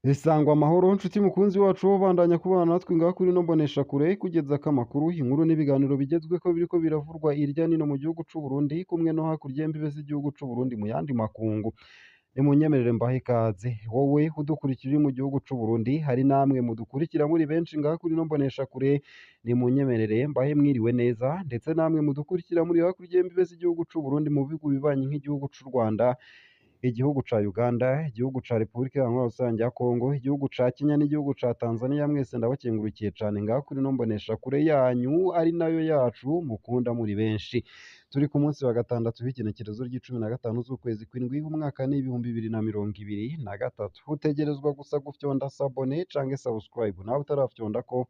Sangwa amahoro nshuti mukunzi wacu bandanya kubana natwe ngaha kuri ino mboneshakure kugeza ko amakuru, inkuru n'ibiganiro bigezweko biriko biravurwa irya nino mu gihugu c'u Burundi kumwe no hakurya y'imbibe z'igihugu c'u Burundi mu yandi makungu. Nimunyemerere mbahe ikaze, wowe udukurikira uri mu gihugu c'u Burundi, hari namwe mudukurikira muri benshi ngaha kuri ino mboneshakure, nimunyemerere mbahe mwiriwe neza, ndetse namwe mudukurikira muri hakurya y'imbibe z'igihugu c'u Burundi mu bihugu bibanyi nk'igihugu c'u Rwanda, igihugu ca Uganda, igihugu ca Repubulika Iharanira Rusange ya Kongo, igihugu ca Kenya n'igihugu ca Tanzania, mwese ndabakengurukiye cane ngaha kuri ino mboneshakure yanyu ari nayo yacu mukunda muri benshi. Turi ku munsi wa gatandatu w'igenekerezo ry'icumi na gatanu z'ukwezi kw'indwi, umwaka ni 2023. Utegerezwa gusa gufyonda s'abonner canke subscribe nawe utarafyondako,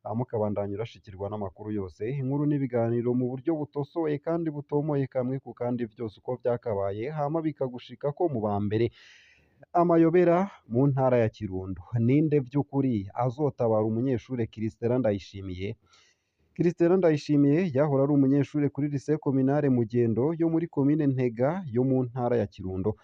hama ukabandanya urashikirwa n'amakuru yose, inkuru n'ibiganiro mu buryo butosoye kandi butomoye, kamwe ku kandi, vyose uko vyakabaye, hama bikagushikako mu ba mbere. Amayobera mu ntara ya Kirundo: ninde vy'ukuri azotabara umunyeshure Christella Ndayishimiye? Christella Ndayishimiye yahora ari umunyeshure kuri lycée communale Mugendo yo muri komine Ntega yo mu ntara ya Kirundo.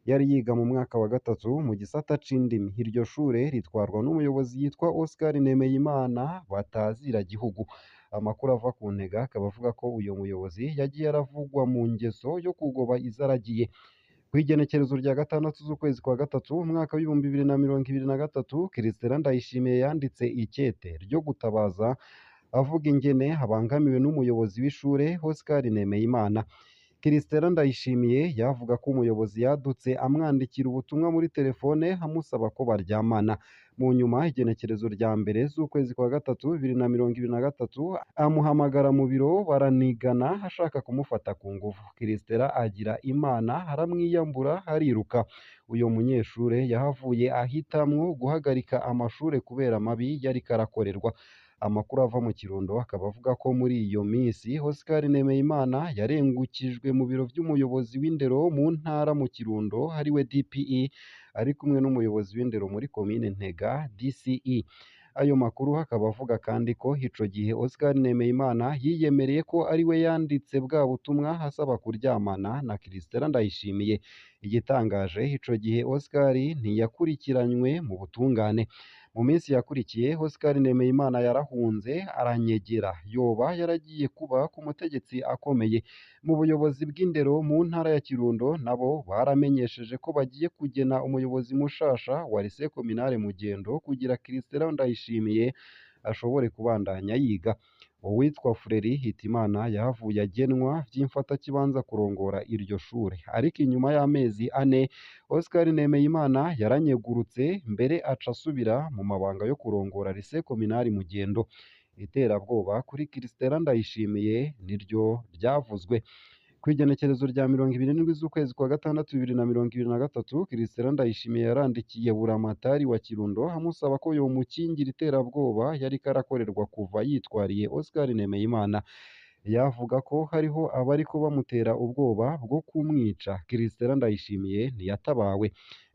Yari yiga mu mwaka wa gatatu mu gisata c'indimi. Iryo shure ritwarwa n'umuyobozi yitwa Oscar Nemeyimana batazira gihugu. Amakuru ava ku Ntega akaba avuga ko uyo muyobozi yagiye aravugwa mu ngeso yo kugoba izaragiye. Kw'igenekerezo rya 6 z'ukwezi kwa gatatu, umwaka w'2023, Christella Ndayishimiye yanditse ikete ryo gutabaza avuga ingene abangamiwe n'umuyobozi w'ishure Oscar Nemeyimana. Christella Ndayishimiye yavuga ko umuyobozi yadutse amwandikira ubutumwa muri telefone amusaba ko baryamana. Mu nyuma, igenekerezo rya 1 z'ukwezi kwa gatatu 2023, amuhamagara mu biro baranigana ashaka kumufata ku nguvu. Christella agira Imana aramwiyambura ariruka. Uyo munyeshure yahavuye ahitamwo guhagarika amashure kubera amabi yariko arakorerwa. Amakuru ava mu Kirundo akaba avuga ko muri iyo minsi Oscar Nemeyimana yarengukijwe mu biro vy'umuyobozi w'indero mu ntara mu Kirundo ariwe DPE, ari kumwe n'umuyobozi w'indero muri komine Ntega DCE. Ayo makuru akaba avuga kandi ko ico gihe Oscar Nemeyimana yiyemereye ko ariwe yanditse bwa butumwa asaba kuryamana na Christella Ndayishimiye. Igitangaje, ico gihe Oscar ntiyakurikiranywe mu butungane. Mu minsi yakurikiye, Oscar Nemeyimana yarahunze aranyegera, yoba yaragiye kuba ku mutegetsi akomeye. Mu buyobozi bw'indero mu ntara ya Kirundo nabo baramenyesheje ko bagiye kugena umuyobozi mushasha wa lycée communale Mugendo kugira Christella Ndayishimiye ashobore kubandanya yiga. Uwitwa Freri Hitimana yahavuye agenwa vy'imfatakibanza kurongora iryo shure, ariko inyuma y'amezi 4 Oscar Nemeyimana yaranyegurutse, mbere aca asubira mu mabanga yo kurongora lycée communale Mugendo. Iterabwoba kuri Christella Ndayishimiye niryo ryavuzwe. Kw'igenekerezo rya 27 z'ukwezi kwa gatandatu 2023, Christella Ndayishimiye yarandikiye Buramatari wa Kirundo amusaba ko yomukingira iterabwoba yariko arakorerwa kuva yitwariye Oscar Nemeyimana. Yavuga ko hariho abariko bamutera ubwoba bwo kumwica. Christella Ndayishimiye ntiyatabawe.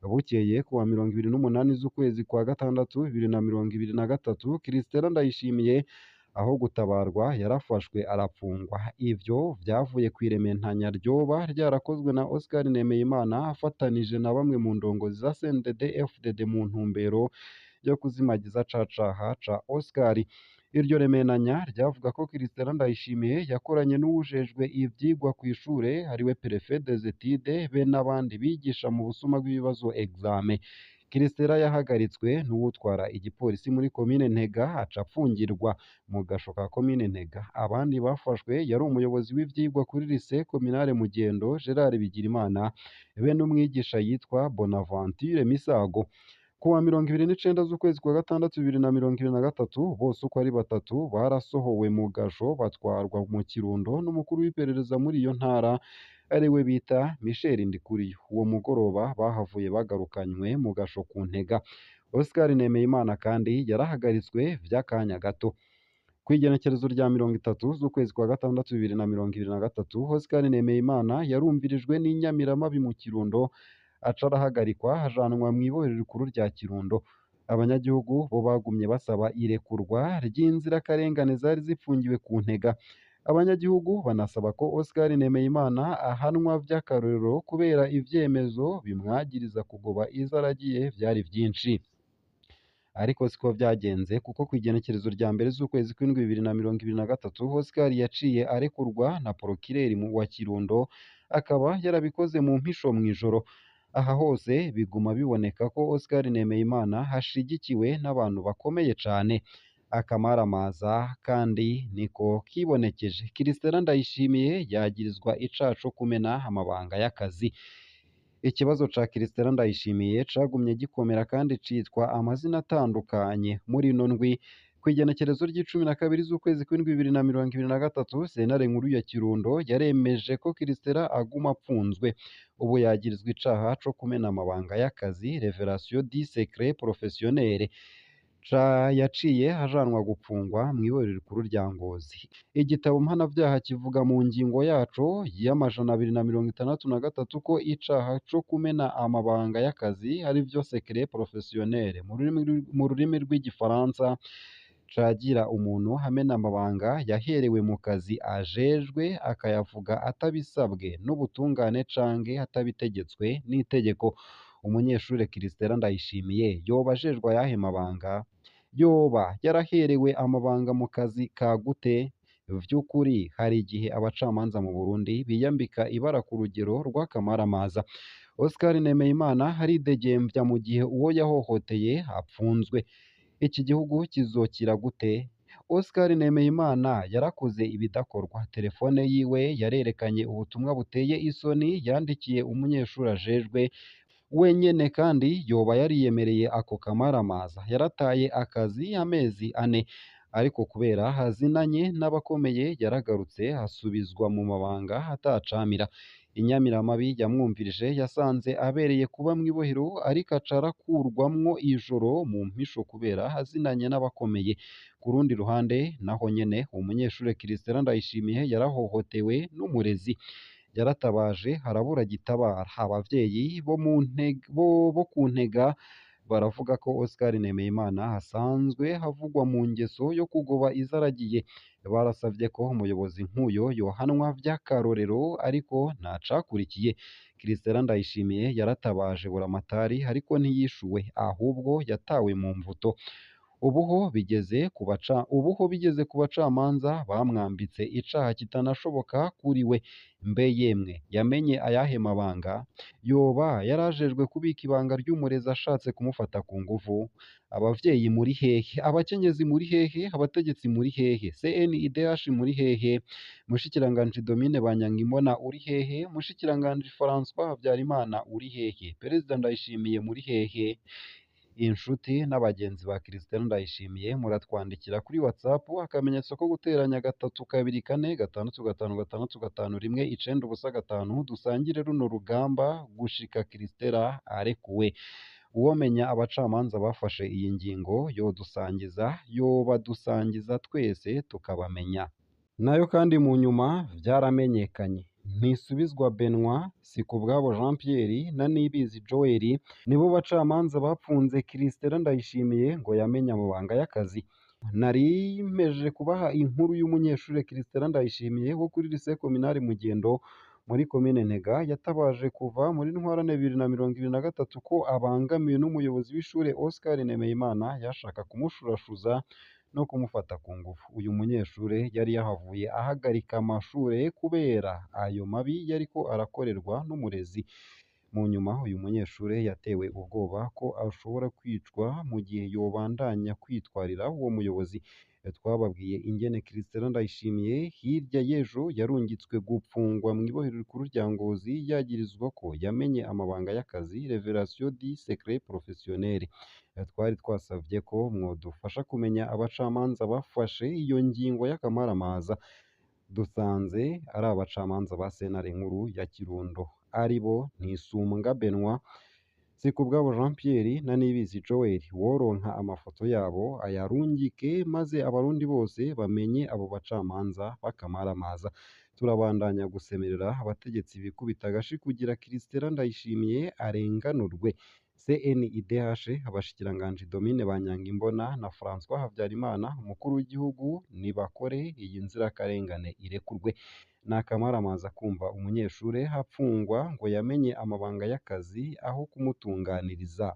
Bukeye kuwa 28 z'ukwezi kwa gatandatu 2023, Christella Ndayishimiye aho gutabarwa yarafashwe arapfungwa. Ivyo vyavuye kw'irementanya ryoba ryarakozwe na Oscar Nemeyimana afatanije na bamwe mu ndongozi za CNDD FDD mu ntumbero yo kuzimagiza ca caha ca Oscar. Iryo remenanya ryavuga ko Christella Ndayishimiye yakoranye n'uwujejwe ivyigwa kw'ishure ariwe préfet des études be n'abandi bigisha mu busuma bw'ibibazo examen. Christella yahagaritswe n'uwutwara igipolisi muri komine Ntega aca apfungirwa mu gasho ka komine Ntega. Abandi bafashwe yari umuyobozi w'ivyigwa kuri lycée communale Mugendo Gerard Bigirimana be n'umwigisha yitwa Bonaventure Misago. Kuwa 29 z'ukwezi kwa gatandatu 2023, bose uko ari batatu barasohowe mu gasho batwarwa mu Kirundo n'umukuru w'iperereza muri iyo ntara ariwe bita Michel Ndikuriyo. Uwo mugoroba bahavuye bagarukanywe mu gasho ku Ntega. Oscar Nemeyimana kandi yarahagaritswe vy'akanya gato. Kw'igenekerezo rya 30 z'ukwezi kwa gatandatu 2023, Oscar Nemeyimana yarumvirijwe n'inyamiramabi mu Kirundo aca arahagarikwa ajanwa mw'ibohero rikuru rya Kirundo. Abanyagihugu bo bagumye basaba irekurwa ry'inzirakarengane zari zipfungiwe ku Ntega. Abanyagihugu banasaba ko Oscar Nemeyimana ahanwa vy'akarorero kubera ivyemezo bimwagiriza kugoba izaragiye vyari vyinshi. Ariko siko vyagenze, kuko kw'igenekerezo rya mbere z'ukwezi kw'indwi 2023 Oscar yaciye arekurwa na porokireri wa Kirundo, akaba yarabikoze mu mpisho mw'ijoro. Aha hose biguma biboneka ko Oscar Nemeyimana ashigikiwe n'abantu bakomeye cane. Akamaramaza kandi niko kibonekeje. Christella Ndayishimiye yagirizwa icaha co kumena amabanga y'akazi. Ikibazo ca Christella Ndayishimiye cagumye gikomera kandi citwa amazina atandukanye muri ino ndwi. Kw'igenekerezo ry'icumi na kabiri z'ukwezi kw'indwi 2023, sentare nkuru ya Kirundo yaremeje ko Christella aguma apfunzwe. Ubu yagirizwa icaha co kumena amabanga y'akazi, révélation du secret professionnel. Ca yaciye ajanwa gupfungwa mw'ibohero rikuru rya Ngozi. Igitabo mpanavyaha kivuga mu ngingo yaco y'263 ko icaha co kumena amabanga y'akazi arivyo secret professionnel mu rurimi rw'igifaransa, cagira umuntu amena amabanga yaherewe mu kazi ajejwe akayavuga atabisabwe n'ubutungane canke atabitegetswe n'itegeko. Umunyeshure Christella Ndayishimiye yoba ajejwe ayahe mabanga? Yoba yaraherewe amabanga mu kazi ka gute? Vy'ukuri hari igihe abacamanza mu Burundi biyambika ibara ku rugero rw'akamaramaza. Oscar Nemeyimana aridegembya mu gihe uwo yahohoteye apfunzwe. Iki gihugu kizokira gute? Oscar Nemeyimana yarakoze ibidakorwa. Telefone yiwe yarerekanye ubutumwa buteye isoni yandikiye umunyeshuri ajejwe wenyene, kandi yoba yariyemereye ako kamaramaza. Yarataye akazi amezi 4, ariko kubera azinanye n'abakomeye yaragarutse asubizwa mu mabanga atacamira. Inyamiramabi yamwumvirije yasanze abereye kuba mw'ibohero, ariko aca arakurwamwo ijoro mu mpisho kubera azinanye n'abakomeye. Ku rundi ruhande naho nyene umunyeshure Christella Ndayishimiye yarahohotewe n'umurezi. Yaratabaje harabura gitabara. Abavyeyi bo ku Ntega baravuga ko Oscar Nemeyimana asanzwe avugwa mu ngeso yo kugoba izaragiye. Barasavye ko umuyobozi nk'uyo yohanwa vy'akarorero, ariko ntacakurikiye. Christella Ndayishimiye yaratabaje Buramatari ariko ntiyishuwe, ahubwo yatawe mu mvuto. Ubuho bigeze ku bacamanza bamwambitse icaha kitanashoboka kuri we. Mbe yemwe yamenye ayahe mabanga? Yoba yarajejwe kubika ibanga ry'umurezi ashatse kumufata ku nguvu? Abavyeyi muri hehe? Abakenyezi muri hehe? Abategetsi muri hehe? CNIDH muri hehe? Mushikiranganji Domine Banyankimbona uri hehe? Mushikiranganji François Habyarimana uri hehe? Perezida Ndayishimiye muri hehe? Inshuti n'abagenzi ba Christella Ndayishimiye muratwandikira kuri WhatsApp akamenyetso ko guteranya 3 2 4 6 5 6 5 1 9 0 5, dusangire runo rugamba gushika Christella arekuwe. Uwomenya abacamanza bafashe iyi ngingo yodusangiza, yobadusangiza twese tukabamenya. Nayo kandi mu nyuma vyaramenyekanye. Ntisubizwa Benoit, Sikubwabo Jean Pierre na Nibizi Joel nibo bacamanza bapfunze Christella Ndayishimiye ngo yamenye amabanga y'akazi. Nari mpejeje kubaha inkuru y'umunyeshure Christella Ndayishimiye wo kuri Lycée Communale Mugendo muri komine Ntega, yatabaje kuva muri ntwarante 2023 ko abangamiwe n'umuyobozi w'ishure Oscar Nemeyimana yashaka kumushurashuza no kumufata ku ngufu. Uyu munyeshure yari yahavuye ahagarika amashure kubera ayo mabi yariko arakorerwa n'umurezi. Mu nyuma uyu munyeshure yatewe ubwoba ko ashobora kwicwa mu gihe yobandanya kwitwarira uwo muyobozi. Twababwiye ingene Christella Ndayishimiye hirya y'ejo yarungitswe gupfungwa mw'ibohero rikuru rya Ngozi yagirizwa ko yamenye amabanga y'akazi, révélation du secret professionnel. Twari twasavye ko mwodufasha kumenya abacamanza bafashe iyo ngingo y'akamaramaza. Dusanze ari abacamanza ba sentare nkuru ya Kirundo, aribo Ntisumbwa Benoit, Sikubwabo Jean Pierre na Nibizi Joel. Woronka amafoto yabo ayarungike maze abarundi bose bamenye abo bacamanza b'akamaramaza. Turabandanya gusemerera abategetsi bikubita agashi kugira Christella Ndayishimiye arenganurwe. CNIDH, abashikiranganji Domine Banyankimbona na François Habyarimana, umukuru w'igihugu, nibakore iyi nzirakarengane irekurwe. Ni akamaramaza kumva umunyeshure apfungwa ngo yamenye amabanga y'akazi aho kumutunganiriza.